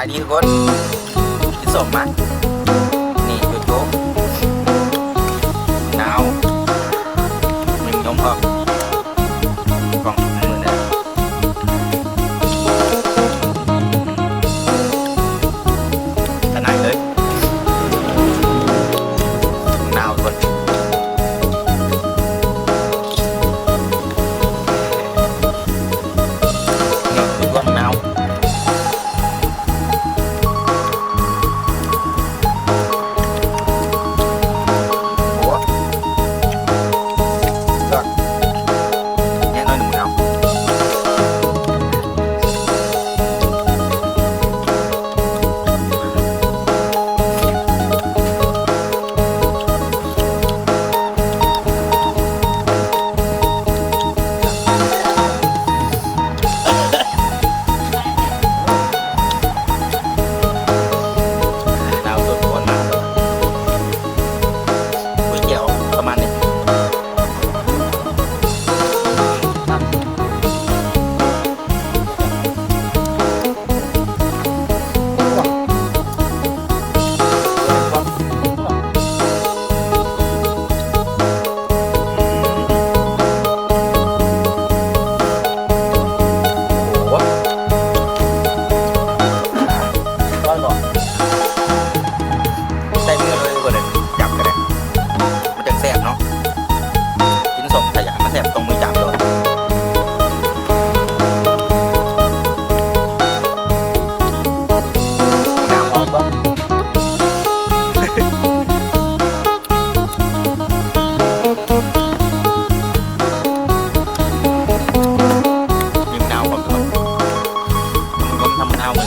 ອັນນີ້ທຸກຄົນ ກິນສົ້ມມາ ນີ້ໂຈໂຈ ນາວ ມີໝາກຍົມພ້ອມ ກ້ອງມືນີ້ ຂະໜາດເລີຍ ນາວທຸກຄົນ ນີ້ຄືກ້ອງນາວ. ໂອ້ ຍອດ ແນ່ນອນ ໜຶ່ງເອົາ. ລາວສົດ ໂຄດມັນ ກ໋ວຍຈຽວປະມານນີ້. ໂອ້ໂຫ ຮ້ອນບໍ່? ໃສ່ມືເລີຍກໍໄດ້ ຈັບກໍໄດ້ ມັນຈັ່ງແຊບເນາະ. ກິນສົ້ມ ຖ້າຢາກໃຫ້ມັນແຊບ ຕ້ອງມືຈັບໂລດ. ນ້ຳອອກບໍ່? ມີມະນາວພ້ອມ ທຳມະນາວ.